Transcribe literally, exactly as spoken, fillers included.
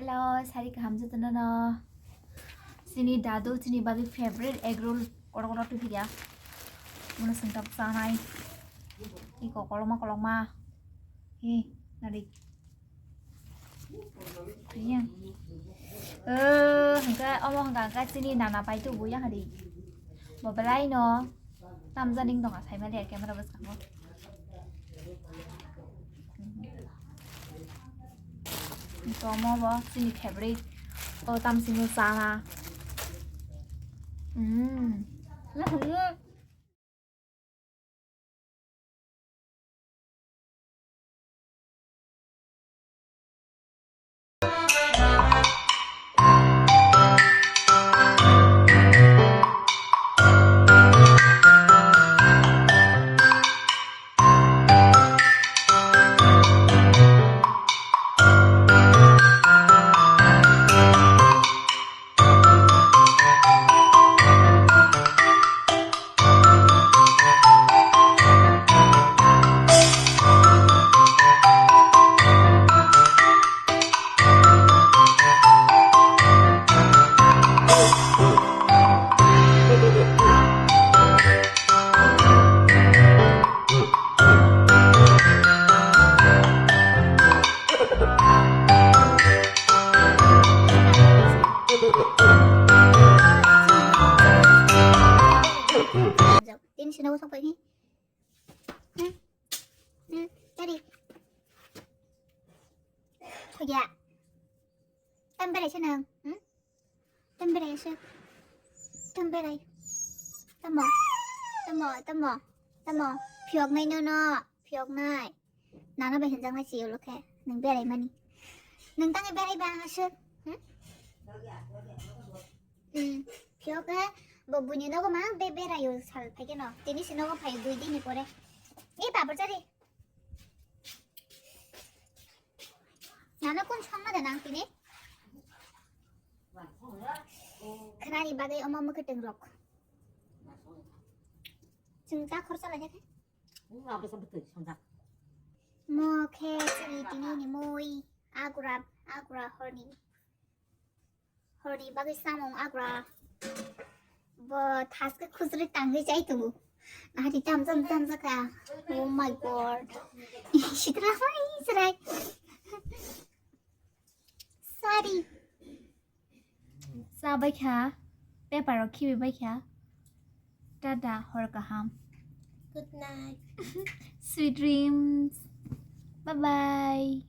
Hello, sari kaham jotono no. Chini dadu, chini bagwi favorite egg roll kotor kotor twi phiya. Mano sengkap chanai. Iko kolokma kolokma. He, nari. Iya. Eh, hingke omo hingka hingka chini nana pai tu buya hari. Bo belai no. Tamjani wng tongkha, saimaliya camera bwskango. Tomo bo chini favorite. O tamsini chana. Mm. Tini sini gosok pai ni. Hmm? Hmm? Tadi. Oya. Temperai senang. Hmm? Temperai asuk. Temperai. Tamo. Tamo, tamo. Tamo. Phiok nai no no. Phiok nai. Nana bai hinjak nai si ulo khe. Nung berai mani. Nung tangi berai ba asuk. Hmm? Hmm. Phiyo khe bo buini nogo ma be berayo sal phaikhe no. Tini si nogo phai dui dini pore. Ni papor chari. Nana kun songma de nang tini? Khnani bagwi omo mwkhwtwng rok. Chwng ta khorsa lai khe. Mo khe chini tini ni mui agra agra horni. Horni bagwi samung agra. Bo thaske khujri tangwi chai tongo. Nahari tam tam tam jaka. Oh my God. Sitra mai srai. Sari. Cha bai kha. Paper rok khibi bai kha. Tata, hor kaham. Good night. Sweet dreams. Bye bye.